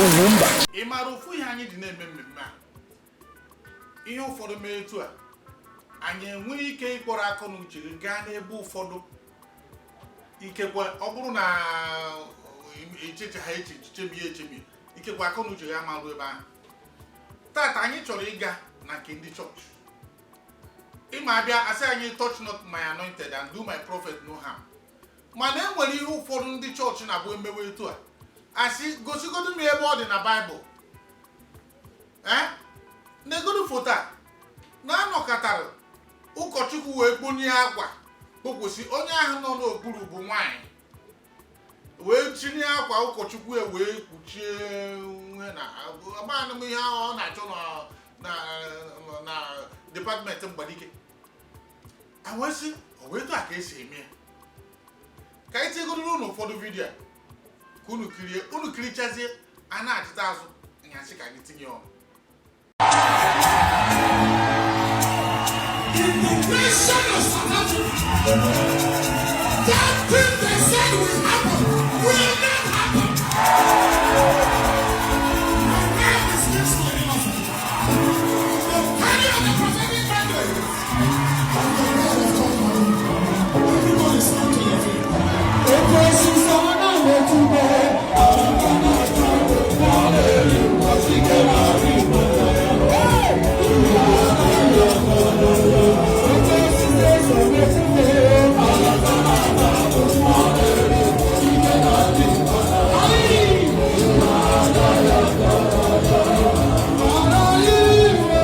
Ugwumba. Ị maara ofu ihe anyị ji na-eme mmemme a? Ihe ụfọdụ mee etu a, anyị enweghị ike ịkpọrọ akọ na uche gị gaa n'ebe ụfọdụ. Ikekwe ọ bụrụ na echeche ha echiche chemie echemie, ikekwe akọ na uche gị amarụ ebe ahụ. Tata anyị chọrọ ịga na nke ndị chọọchị. Ịma abịa asị anyị, "Touch not my anointed and do my prophet no harm." Mana e nwere ihe ụfọdụ ndị chọọchị na-abụ emewe etu a, asị gosigodu m ebe ọ dị na Baịbụl. Ee, negodu foto a na-anọkọtara ụkọchukwu wee kponye akwa kpokwesị onye ahụ nọ n'okpuru bụ nwaanyị, wee tinye akwa ụkọchukwu e wee kpuchie ihe na agbanụ m ihe ahụ ọ na-achọ na department mgbadike awesị. O wee etu a ka esi eme ya. Ka anyị tinyegodoro unu ụfọdụ vidiyo a ka unu kirie. Unu kirichazie, a na-achịta azụ nyasị ka anyị tinye ọnụ. In the nation of South Africa, that thing they said will happen will not happen. My name is Kingsley Innocent. The carrier of the prophetic mandate of the word of God. Everybody stand to your feet. Ekwensu sọ na wetume, alaka na-ata ọ na-eri ike na-arị igbo. Ekwensu sọ wetume, alaka na-ata ọ na-eri ike na-arị igbo. Mara iwe.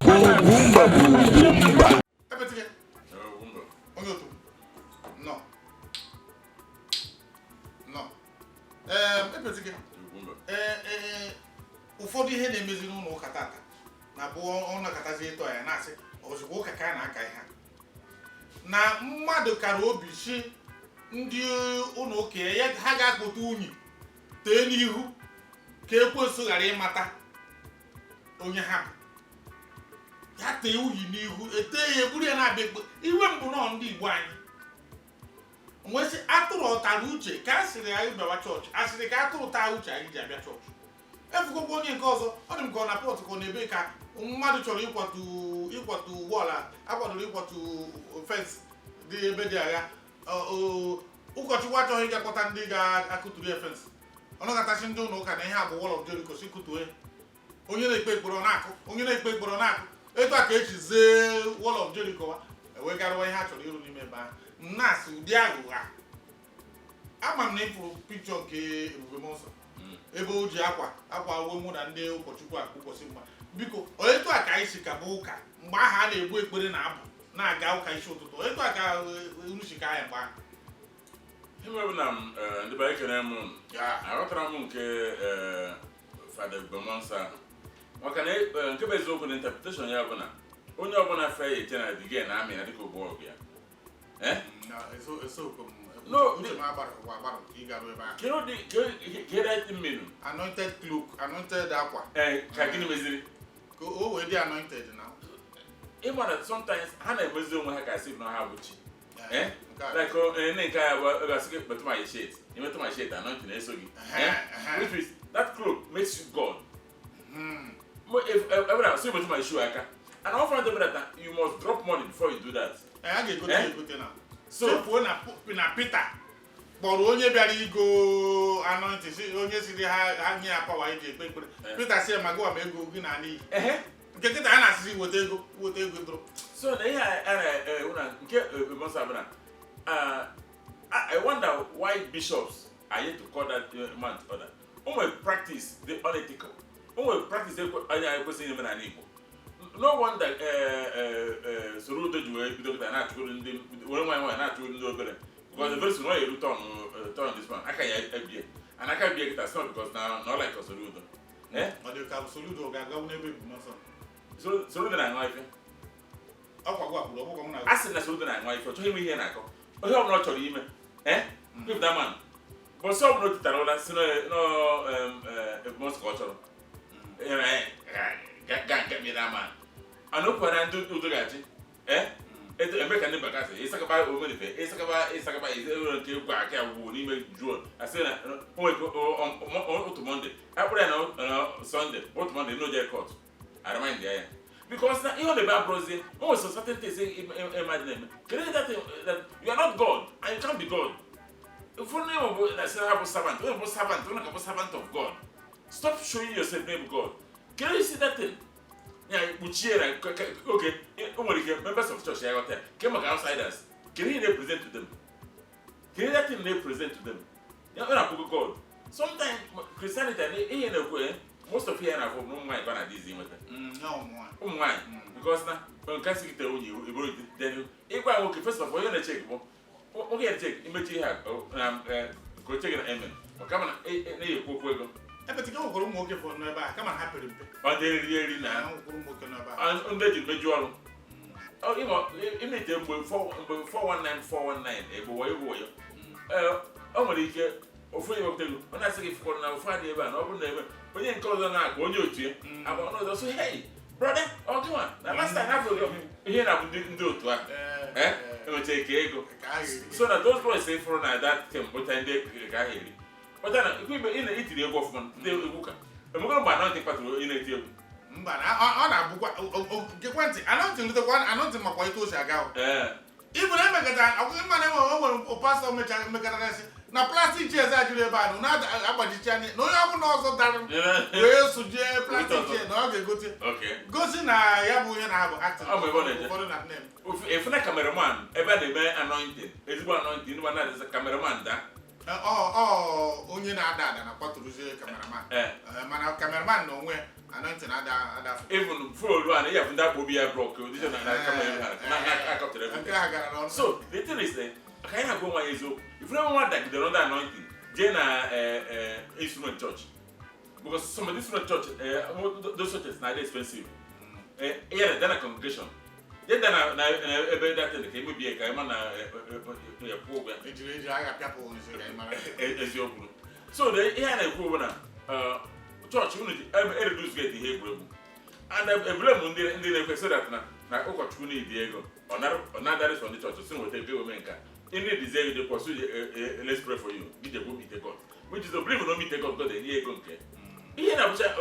Ugwumba bụ Ugwumba. Epetike, onye otu m nọ nọ. Ee, Epetike, ee ee, ụfọdụ ihe na-emezi n'ụlọ ụka tata na bụ ọ nakọtazi ịtọ ya na-asị ozugbo ụka ka a na-aka ihe a. Na mmadụ kara obi si ndị ụlọ ụka ya ha ga-akpụta unyi tee n'ihu ka ekwensu ghara ịmata onye ha bụ. Ya tee unyi n'ihu, ete ya, eburu ya na-abịa ekpe. Iwe mbụ nọ ndị Igbo anyị nwesị atụrụ ọ tara uche ka a sịrị anyị bịawa chọọchị, a sịrị ka atụrụ taa uche anyị ji abịa chọọchị. Efukọkwa onye nke ọzọ, ọ dị m ka ọ na pọt ka ọ na-ebe ka mmadụ chọrọ ịkwatu wall, akwadoro ịkwatu fence dị ebe dị agha. Ụkọchukwu achọghị ịga kpọta ndị ga-akụturu ya fence. Ọ nọkọtasị ndị ụlọ ụka na ihe a bụ wall of Jericho, si kụtuo ya. Onye na-ekpe ekpere ọ na-akụ, onye na-ekpe ekpere ọ na-akụ. Etu a ka echi zee wall of Jericho wa ewee garụwa ihe a chọrọ ịrụ n'ime ebe ahụ. M na-asị ụdị aghụghọ a, ama m na ịfụrụ pikchọ nke Ebube Mmụọ Nsọ ebe o ji akwa uwe mụ na ndị ụkọchukwu akpụ ụbọchị mgba. Biko, etu a ka anyị si ka bụ ụka mgbe ahụ a na-egbu ekpere na abụ na-aga ụka isi ụtụtụ, etu a ka unu si ka anyị mgbe ahụ? Ihe bụ na m, ndị be anyị, kene m unu. Aghọtara m nke Fada Ebube Mmụọ Nsọ ahụ, maka na nke bụ eziokwu na interpretation ya bụ na onye ọbụla fe ya eche na dige na amị ya dịka ogbu ọgụ ya. Eh? Na eso m. No, uche m agbara agbarụ ka ị garuo ebe ahụ. Kedu ụdị kedu mmiri? Anointed cloak, anointed akwa. Ee, ka gịnị meziri? Ka o wee dị anointed na Ịma na sometimes ha na-emezi onwe ha ka asị na ha bụ chi. Eh? Nke a- Like nne nke ya bụ ebe asị gị metụ my shirt, imetụ my shirt, anointing na-eso gị. Eh? Which is that cloak makes you God. If every time, so you metụ my shoe aka, and all front that you must drop money before you do that. Ee, a ga-egote. Eh? Egote na So- chefuo na Peter kpọrọ onye bịara igo anointing, si onye siri ha nye ya power iji ekpe ekpere. Peter si ya ma gụwa ma ego gị na n'iyi. Nke kịta a na-asịzi weta ego, weta ego dụrụ. So na ihe a na-ewu na nke Ebube Nsọ bụ na I wonder why bishops are yet to call that man to order. O nwere practice dị unethical, o nwere practice anyị ekwesịghị ime n'ala Igbo. No wonder Soludo ji wee bido kịta na-achụgoro ndị were nwanyị nwanyị na-achụgoro ndị obere, because very soon ọ ga-eru turn this man aka ya ebie and aka bie kịta. It's not because na ọ like Soludo, eh. Ọ dị ka Soludo ga-agawu n'ebe ebumọsọ. Soludo na-aṅụ ife. Ọkwa gwa kwuru ọgbụkọ m na A sị na Soludo na-aṅụ ife, ọ chọghị ime ihe na-akọ ihe ọbụla ọ chọrọ ime, eh, if that man but sọ ọbụla o tetara ụra si n'ebumọsọ ka ọ chọrọ ga nke mmiri ama ana o kwere ndị udo ga-achị, eh, eme ka ndị bakasị ịsakaba omenife ịsakaba ịsakaba ịzere nke egwu aka ya wuo n'ime juo asị na otu Monday akpụrụ ya na Sunday, otu Monday n'oje court aramind ya because na ihe ọ na-ebe abụrụzie o nwere some certain things ịmadị na-eme. Kedu that that you are not God and you can't be God. Ụfọdụ ndị bụ na sị ha bụ servant, onye bụ servant, onye ka bụ servant of God. Stop showing yourself name God. Kedu isi that thing ya kpuchie na oge o nwere ike members of church ya ghọta ya ke maka outsiders. Kedu ihe na-present to them? Kedu that thing na-present to them ya ọ na-akwụgo God? Sometimes Christianity na ihe na-ekwu, most of ihe na-afụ bụ ụmụ nwaanyị ka ọ na-adịzi nweta. Ụmụ nwaanyị, because na nke sị gị nwunye iburu, then ịgwa nwoke, first of all, onye na-echek bụ nwoke na-echek imechi ihe a na ka o cheke na amen ọ kama na na-ekwu okwu ego. Ebetike nwekwara ụmụ nwoke fọrọ n'ebe a kama ha pere mpe. Ọ dị eriri eri na Ha nwekwara ụmụ nwoke n'ebe a. Ndị eji meju ọrụ imete mgbe 419 419 egbo wayo bụ wayo. Ọ nwere ike ofu onye wepụta ego, ọ na-asị gị fụkọrọ na ofu adị ebe a na ọ bụrụ na ebe onye nke ọzọ na-akpa onye otu ya agba ọnụ ọzọ so, "Hey brother, ọ gịnwa na last time afọ ihe na-abụ ndị otu ahụ enwecha ike ego." So na those boys say fụrụ na that thing bụcha ndị ka ha eri pụta na ikwu ibe ị na-etiri egwu ọfụma. Ndị egwu ka emekwa mgbe anọntị kpatụrụ onye na-eti egwu. Mba na ọ na-abụkwa gekwe ntị anọntị lutekwa anọntị makwa etu o si aga. Ibu na emekọta ọkụkọ mma na enwe o nwere pastọ mekọtara sị na plastic chairs a juru ebe a na na-agbajicha anya na onye ọbụla ọzọ dara wee sụjie plastic chair na ọ ga-egote gosi na ya bụ ihe na-abụ acting. Ọ bụ ebe ọ na-eje. Ụfọdụ na nne m. Efuna cameraman ebe a na-eme anointing, ezigbo anointing, ndị na-adịsa cameraman da. Ọ onye na-ada ada na kwatụrụzie cameraman. Mana cameraman na onwe anointing ada ada. Even phone a na-eyafu ndị akpa obi ya block ụdịcha na camera na akọpụtara nke a gara n'ọnụ. So the thing is, ka anyị na-agwa nwa ya eziokwu, ifuru nwa dagidere under anointing jee na instrument church, because some of the instrument church, those churches na dey expensive. Ya na congregation jee da na ebe datin ka emebie ka ịma na ya kwụọ ụgwọ ya. Ejiri ejiri agha pịapụ nsi ka ị mara. Eziokwu. So ihe a na-ekwu bụ na chọọchị unu ji ereduce gate ihe egwuregwu and ebule m ndị na-ekwe so that na ụkọchukwu na-edi ego ọ na-adarị sọ ndị chọọchị si nweta ego eme nka ị na-edizi ego dịkwa so, "Let's pray for you," gị jekwu meet God, which is to believe na meet God, God enye ego nke ihe na-abụcha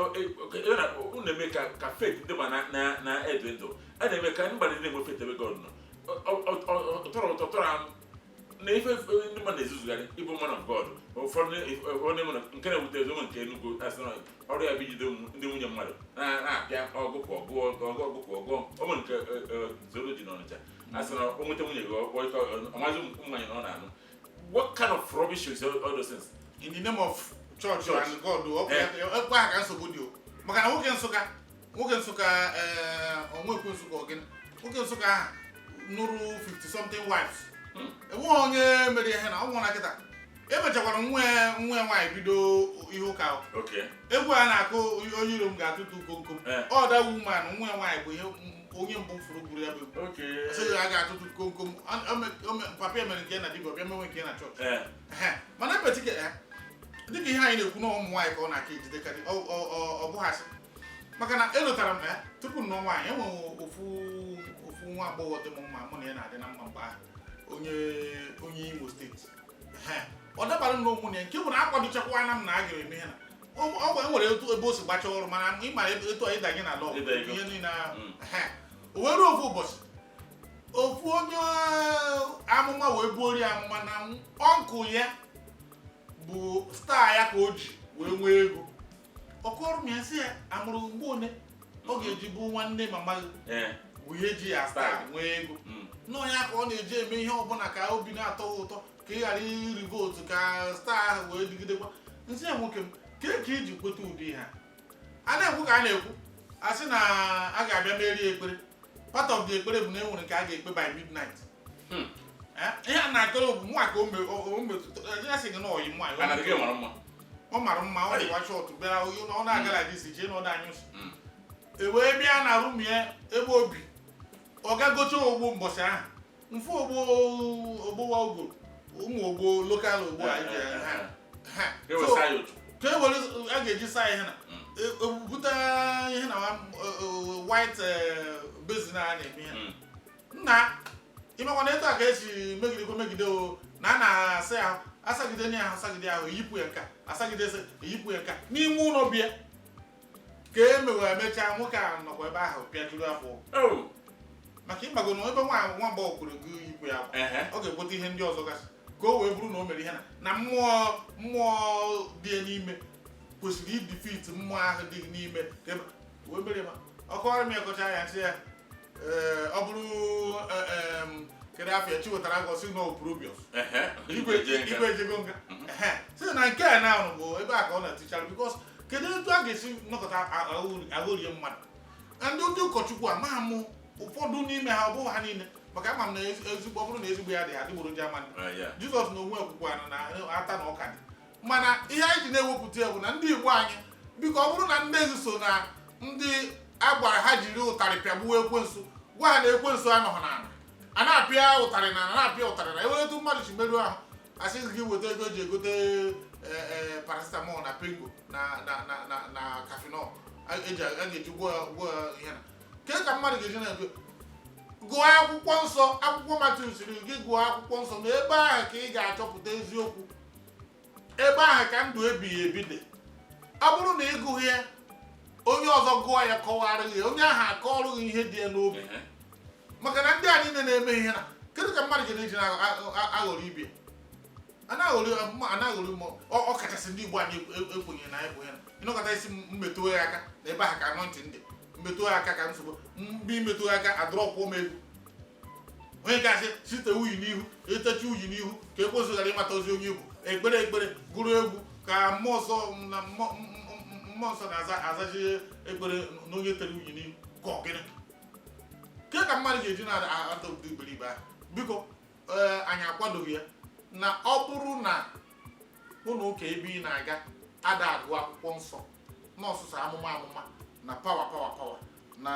unu na-eme ka faith ndị ma na edu ndụ a na-eme ka ndị mmadụ na-enwe faith ebe God nọ. Tọrọ ụtọ tọrọ amụ na ife ndị mmadụ na-ezuzugharị ịbụ man of God. Ụfọdụ nke na-ewute ezo nke Enugu asị na ọrụ ya bụ ijide ndị nwunye mmadụ na-apịa ọgụpụ ọgụ ọgụ ọgụpụ ọgụ. O nwere nke zoology n'Ọnịcha asị na o nweta nwunye gị ọmazi ụmụ nwaanyị na ọ na-anụ. What kind of rubbish is all those things? In the name of church, Church. And God ọkwa ha ka nsogbu dị o maka na nwoke Nsụka onwekwe Nsụka ọgịnị nwoke Nsụka ahụ nụrụ 50 something wives. Enweghị onye mere ihe na ọ nwụrụ na kịta emechakwara nwa ya nwaanyị bido ihe ụka ahụ. Egwu a na-akụ onye iro m ga-atụtụ komkom. Ọ da woman nwa ya nwaanyị bụ ihe onye mbụ furu gburu ya bụ egwu. Sị ya ga-atụtụ komkom. Papa ya mere nke ya na dibịa bịa mewe nke ya na chọọchị. Ehe, mana epetike dịka ihe anyị na-ekwu na ụmụ nwaanyị ka ọ na-aka ejidekarị ọ bụghasị maka na elotara m ya tupu m nụọ nwaanyị enwere ofu ofu nwa agbọghọ dị m mma mụ na ya na-adị na mma mgbe ahụ, onye Imo Steeti. Ehe, ọ dabara m n'ụmụ ya nke bụ na akwadochakwana m na a ga-eme ihe na ọ bụ enwere etu ebe o si gbacha ọrụ mana ị mara etu anyị danye na lọ Ịda ego. Ihe niile ahụ. Ehe, o wee ruo ofu ụbọchị ofu onye amụma wee buori ya amụma na uncle ya bụ star ya ka o ji wee nwee ego. Ọkọrọ m ya sị ya amụrụ mgbe one ọ ga-eji bụ nwanne mama gị bụ ihe ji ya star nwee ego. N'ọnya ka ọ na-eji eme ihe ọbụla ka obi na-atọ ya ụtọ. Ka ị ghara iri vote ka star ahụ wee dịgidekwa. Nsị ya, nwoke m, ka iji kweta ụdị ihe a a na-ekwu, ka a na-ekwu, a sị na a ga-abịa merie ekpere. Part of the ekpere bụ na e nwere nke a ga-ekpe by midnight. Eh, ihe a na-akọrọ bụ nwa ka o metụtara ya, sị gị na ọyị nwaanyị. Ana gị mara mma. Ọ mara mma, ọ dịkwa short, bịa ọ na-aga like this, jee na ọ na-anyụ nsị. E wee bịa na room ya ebe obi, ọ ga gocha ogbo mbọsị ahụ, mfu ogbo, ogbowa ogoro, ụmụ ogbo local, ogbo a eji ha ha. E wee So, saa ya otu. Ka e were a ga-eji saa ihe na ebupụta ihe na white basin a na-eme ihe. Nna, ịmakwa na etu a ka esi megidekwa megide o na a na-asa ahụ, asagide na ahụ, asagide ahụ, eyipụ ya nka, asagide ese, eyipụ ya nka n'ime ụlọ bịa ka e mewe. Emechaa, nwoke a nọkwa ebe ahụ pịajuru afọ. Oh. Maka ịmago na ebe nwa nwa agbọghọ kwere gị yipụ ya akwa, ọ ga-ekweta ihe ndị ọzọ gasị ka o wee bụrụ na o mere ihe na mmụọ dị ya n'ime kwesịrị idefeat mmụọ ahụ dị n'ime ka wee mere ma ọ kọwara m ya, kọcha ya, nsị ya, ee, ọ bụrụ kedu afọ ya chi wetara agụ sị na oprobius. Igwe. Igwe jee nga. Igwe ejego nga. Ehe. Sị na nke a na bụ ebe a ka ọ na-etichara, because kedu etu a ga-esi nọkọta aghọrie mmadụ na ndị ụkọchukwu a? Amaghị m, ụfọdụ n'ime ha, ọ bụghị ha niile, maka ama m na ezigbo, ọ bụrụ na ezigbo ya dị, adịgboroja ama ndị. Ah, yeah. Jizọs na onwe kwukwara na ata na ọka dị, mana ihe anyị ji na-ewepụta ya bụ na ndị Igbo anyị, biko, ọ bụrụ na ndị ezi so na ndị a gwara ha jiri ụtarị pịagbuo ekwensu, gwa ha na ekwensu anọghị n'ala a na-apịa ụtarị, na ala na-apịa ụtarị, na ewere etu mmadụ si meruo ahụ, asị gị weta ego eji egote paracetamol na pengo na Cafenol eji a ga-eji gwọọ ihe na ke ka mmadụ ga-eji na-ego. Gụọ akwụkwọ nsọ, akwụkwọ Matiu siri gị gụọ akwụkwọ nsọ, na ebe ahụ ka ị ga-achọpụta eziokwu, ebe ahụ ka ndụ ebighị ebi dị. Ọ bụrụ na ị gụghị ya, onye ọzọ gụọ ya kọwara gị, onye ahụ akọọrụ gị ihe dị ya n'obi. Maka na ndị a niile na-eme ihe na kedu ka mmadụ ga na-eji na-aghọrọ ibie a na-aghọrọ mmụọ? Ọ kachasị ndị Igbo anyị ekwenye na anyị bụ ya ịnọkọta isi mmetụ ya aka na ebe ahụ ka anointing dị, mmetụ ya aka ka nsogbu mgbe imetụ ya aka adrọpụ m ego. Onye ga-asị site uyi n'ihu, etecha uyi n'ihu ka ekwensu ghara ịmata ozi onye igbo, ekpere ekpere, gụrụ egwu ka mmụọ nsọ na mmụọ nsọ na-aza azachi ekpere na onye tere uyi n'ihu ka ọ gịnị ke ka mmadụ ga-eji na-ada ụdị iberibe ahụ? Biko, ee, anyị akwadoghị ya. Na ọ bụrụ na ụlọ ụka ebe ị na-aga ada agụ akwụkwọ nsọ na ọsụsọ amụma amụma na power power power na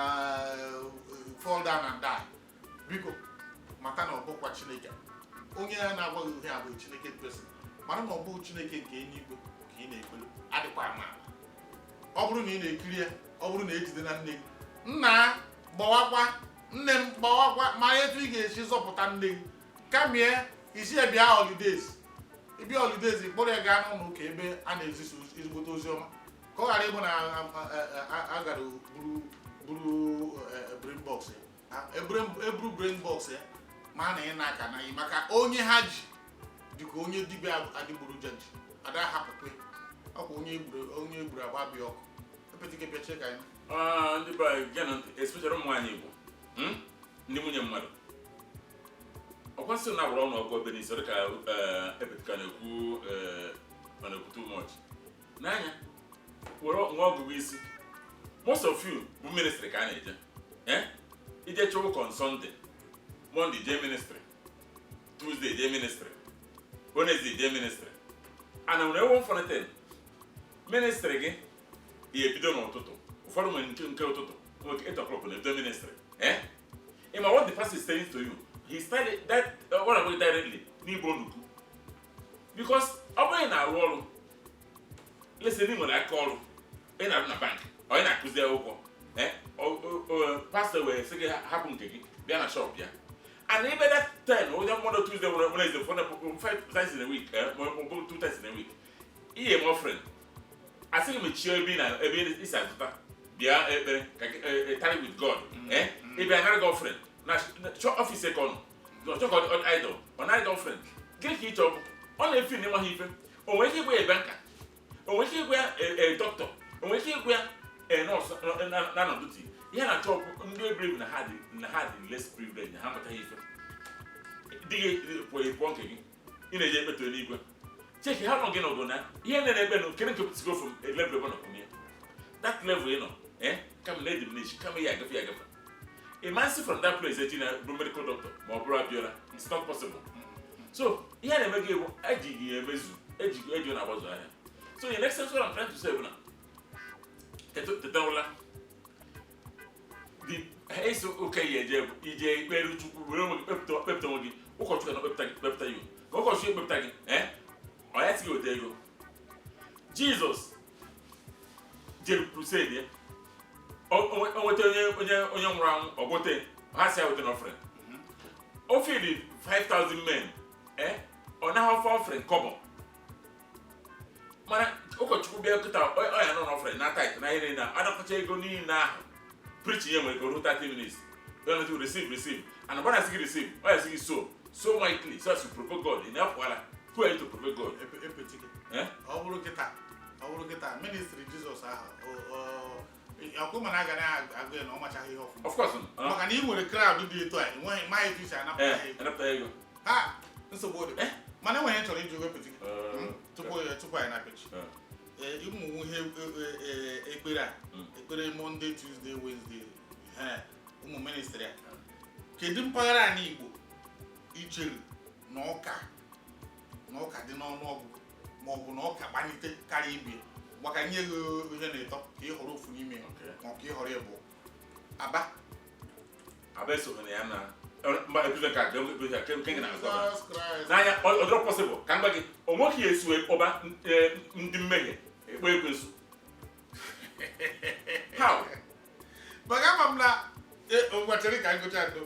fall down and die, biko mata na ọ bụkwa Chineke onye a na-agwa gị ihe a bụ Chineke person. Mara na ọ bụghị Chineke nke eluigwe ka ị na-ekpere. Adịkwa ama ama, ọ bụrụ na ị na-ekiri ya, ọ bụrụ na ejide na nne gị, nna gbawakwa, nne m gbawakwa, mara etu ị ga-esi zọpụta nne gị. Kamie isi ya bịa holidays, ịbịa holidays, kpọrọ ya gaa n'ụlọ ụka ebe a na-ezisa ezigbote ozi ọma, ka ọ ghara ịbụ na a gara buru brain box ya, eburu brain box ya, ma na ị na-aka na maka onye ha ji dịka onye dibịa adịgboroja ji ada hapụkwa ọkwa onye egburu agba bịa ọkụ epetike pịachie ka anyị. Ah, ndị be anyị, geenụ ntị, especially ụmụ nwaanyị Igbo, Ndị nwunye mmadụ, ọkwa nsị na agbara ọnụ ọgụ ebe n'isi, ọ dịka epetika na-ekwu, ọ na-ekwu too much n'anya. Were nwa ọgụgụ isi. Most of you bụ ministry ka a na-eje, eh? Ije chọọ ụka on Sunday, Monday jee ministry, Tuesday jee ministry, Wednesday jee ministry. And nwere ewu funny thing, ministry gị ya ebido n'ụtụtụ. Ụfọdụ nwere nke ụtụtụ, nwere 8 o'clock na-ebido ministry, eh? Ịma what the pastor is saying to you? He started that what I directly n'igbo nnukwu, because ọ bụrụ na ị na-arụ ọrụ, listen, ị nwere aka ọrụ ị na-arụ na bank, ọ ị na-akụzi akwụkwọ, eh, pastor wee sị gị hapụ nke gị bịa na shop ya, and ebe that time onye mmadụ Tuesday nwere Wednesday, ụfọdụ five times in a week, ma ọ bụ two times in a week, ihe eme offering, asị gị mechie ebe ị na ebe ị si azụta, bịa ekpere ka gị tarry with God, eh, ị bịa nara gị offering na chọ office ka ọ nọ, ọ chọ ka ọ dị idle, ọ nara gị offering. Gịnị ka ị chọọ? Ọ na-efi na ịmaghị ife. O nwere ike ịgwa ya banker, o nwere ike ịgwa ya dọkịta, o nwere ike ịgwa ya nọọsụ na duty. Ihe na-achọ bụ ndị ebiri na ha dị less privilege, na ha amataghị ife. Di gị pụọ, ịpụọ nke gị. Ị na-eje ekpeto n'igwe, check how long gị nọgo na ihe na-ebe nụ kene nke go from a level ebe nọ kunie that level ị nọ, kama na diminish, kama ya agafe ya agafe. Ị from that place echi na bụ medical doctor ma ọ bụrụ Abiola, it's not possible. So ihe a na-eme gị bụ eji gị emezu, eji eji na-agbazu ahịa. So in essence, what I'm trying to say bụ na teta ụla the eso ụka ya eje bụ ije ikpere Chukwu, were onwe gị kpepụta onwe gị. Ụkọchukwu na kpepụta gị, kpepụta gị, ka ụkọchukwu ekpepụta gị, ọ ya sị gị weta ego. Jizọs jere crusade ya, o nweta onye nwụrụ anwụ, ọ gwọte ha, si ya weta n'offering. O feed 5000 men, ọ naghị ọfọ offering kọbọ. Mana ụkọchukwu bịa kịta, ọ ya nọ n'offering na tithe na ihe niile, anakọcha ego niile ahụ. Preaching ya nwere ka o ruo 30 minutes. You want to receive, receive, and when I say receive, ọ ya sị gị so so mightily so as you provoke God. Ị na-akwala, who are you to provoke God? Epetike. Eh? Ọ bụrụ kịta ministry Jizọs ahụ, ọkụ mana aga na-agụ ya na ọ machaghị ihe ọfụma. Of course. Maka na ị nwere crowd dị etu a, enweghị maghị etu isi anapụta ego. Anapụta ego. Ha nsogbu dị. Eh? Mana enweghị chọrọ ịjụ epetike tupu anyị na-apechi. Ee, ụmụ ihe ekpere a, ekpere Monday, Tuesday, Wednesday, ụmụ ministry a, kedu mpaghara ala Igbo ichere na ụka dị n'ọnụọgụgụ, ma ọ bụ na ụka kpanite karịa ibie? Maka nye gị ihe na-ịtọ ka ị họrọ ofu n'ime ya, ma ọ ka ị họrọ ịbụ Aba. Aba esoghị na ya na mba ebido nke a ka ebido nke nke na-azọ Aba. Jesus Christ. N'anya ọ dịrọ possible ka m gwa gị, o nweghị ya esi wee kpọba ndị mmehie ekpe ekwensu. How? Maka ama m na ngwa, chere ka ngụcha ndo.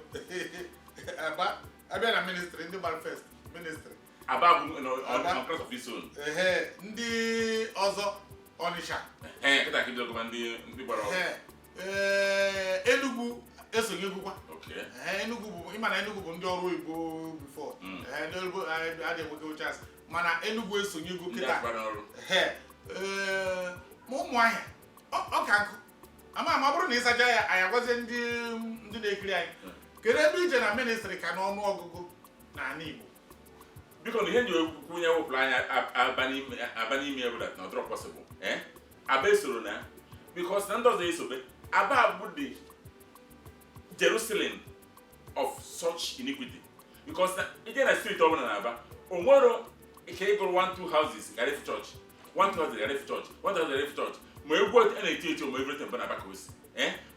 Aba abịa na ministry ndị gbara first ministry. Aba bụ Aba. On class of its own. Ehe, ndị ọzọ, Ọnịsha. Ee, kịta ka ibido gụba ndị gbara ọgụ. Ehe, ee, Enugu esoghị egwukwa. Ehe, Enugu bụ, ịma na Enugu bụ ndị ọrụ oyibo before. Ehe, ndị ọrụ oyibo adịghị enwekewo chance, mana Enugu esonye egwu Ndị kịta. agbara ọrụ. Ehe, ee, ma Ụmụahịa ọ ka nkụ ama ama. Ọ bụrụ na ịsacha ya, anyị agwazie ndị na-ekiri anyị, kedu ebe ije na ministry ka n'ọnụ ọgụgụ n'ala Igbo? Biko, na ihe nji okwu nye wepụrụ anya aba n'ime ya bụ that na ọ dịrọ possible. Aba esoro na because na ndị ọzọ esobe. Aba bụ the Jerusalem of such iniquity, because na ije na street ọbụla na Aba, o nwero ike ịgụrụ one two houses gara efu church, one two houses gara efu church, one two houses gara efu church, ma egwu a na-eti eti, ma everything bụ na Aba ka o si,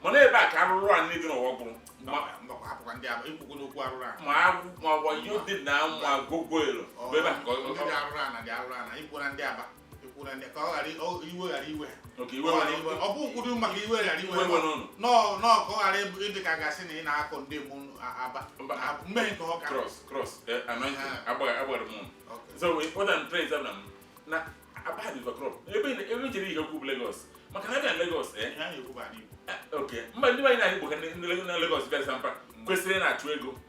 mana ebe a ka arụrụ a niile dị n'ụwa gwụrụ ma. Mbakwa, hapụkwa ndị Aba ikwukwu n'okwu arụrụ ana. Ma agwụ ma wayo dị na ma gogo elo bụ ebe a ka Ndị dị arụrụ ana dị arụrụ ana. Ikwu na ndị Aba, ikwu na ndị ka ọ ghara iwe ghara iwe ha. Okay, iwe Ọ ghara nwe iwe. Ọ bụ ụkwụrụ maka iwe ghara iwe Iwe nwe n'ụlọ. Nọọ ka ọ ghara ịdị ka gasị na ị na-akọ ndị mụ Aba. Mba. Na mmehie nke ọ ka Cross cross anointing. Agbagara m. So what I'm trying to say na Aba dị crop ebe jere ihe okwu bụ Lagos, maka na abịa na Lagos, Ihe a na-ekwu bụ ala Igbo. Okay, mba, ndị be anyị na-igbo ka ndị na Lagos bịara sampa kwesịrị na-achụ ego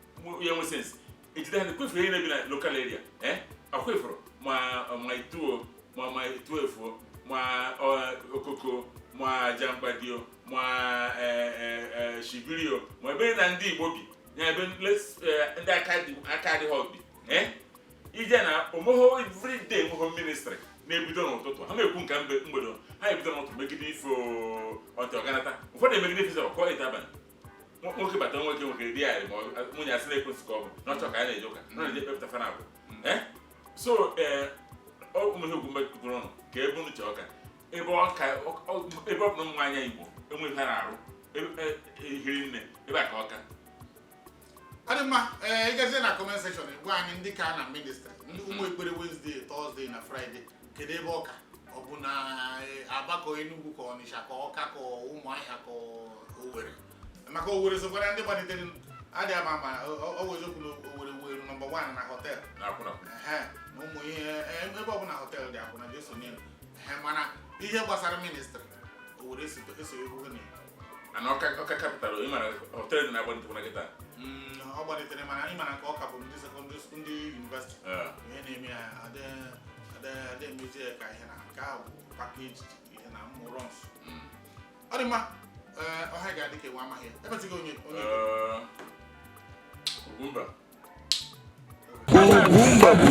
ya nwe sense ejide ha kwefuru ihe na-ebi na local area, akwefuru ma ituo ma ituefuo ma okoko ma jamgbadio ma shibirio, ma ebe na ndị Igbo bi ya, ebe ndị aka adịghị bi, ije na omegho everyday enweghị ministry na-ebido n'ụtụtụ. Ha na-ekwu nke mgbe mgbede, ha ebido n'ụtụtụ megide ife ọntị ọganata. Ụfọdụ emegide ife ọkọ ite abalị. Nwoke bata, nwoke di ya ma nwunye asị na ekwensị ka ọ bụ na ọ chọrọ ka anyị na-eje ụka na na-eje kpepụta fana abụ. So ụmụ ihe okwu kwuru ọnụ ka ebe unu chọọ ọka ebe ọka ebe ọ bụ na ụmụ nwaanyị Igbo enweghị ha na-arụ hiri nne ebe a ka ọka. Ọ dị mma. Ee, ịgazie na comment section, gwa anyị ndị ka na ministry, ndị ụmụ ekpere Wednesday, Thursday na Friday, kedu ebe ọka? Ọ bụ na Aba ka Enugu ka Ọnịsha ka Ọka ka Ụmụahịa ka Owerri? Maka Owerri sokwa na ndị gbalitere adịghị ama ama. Ọ bụ eziokwu na Owerri were number 1 na hotel. Na akwụna. Ehe, na ụmụ ihe ebe ọbụla hotel dị, akwụna ji esonye. Ehe, mana ihe gbasara ministry, Owerri eso egwu na ya. Ana ọka capital, ị mara hotel dị na-agbalitekwa na kịta. Ọ gbalitere, mana ị mara nke ọka bụ ndị secondary school, ndị university. Ihe na-eme ya ada emezi ya ka ihe na nke ahụ bụ package ihe na mmụ runs. Ọ dị mma. Ee, ọha ga-adị ka enwe amaghị ya ebetighị onye. Ugwumba. Ugwumba bụ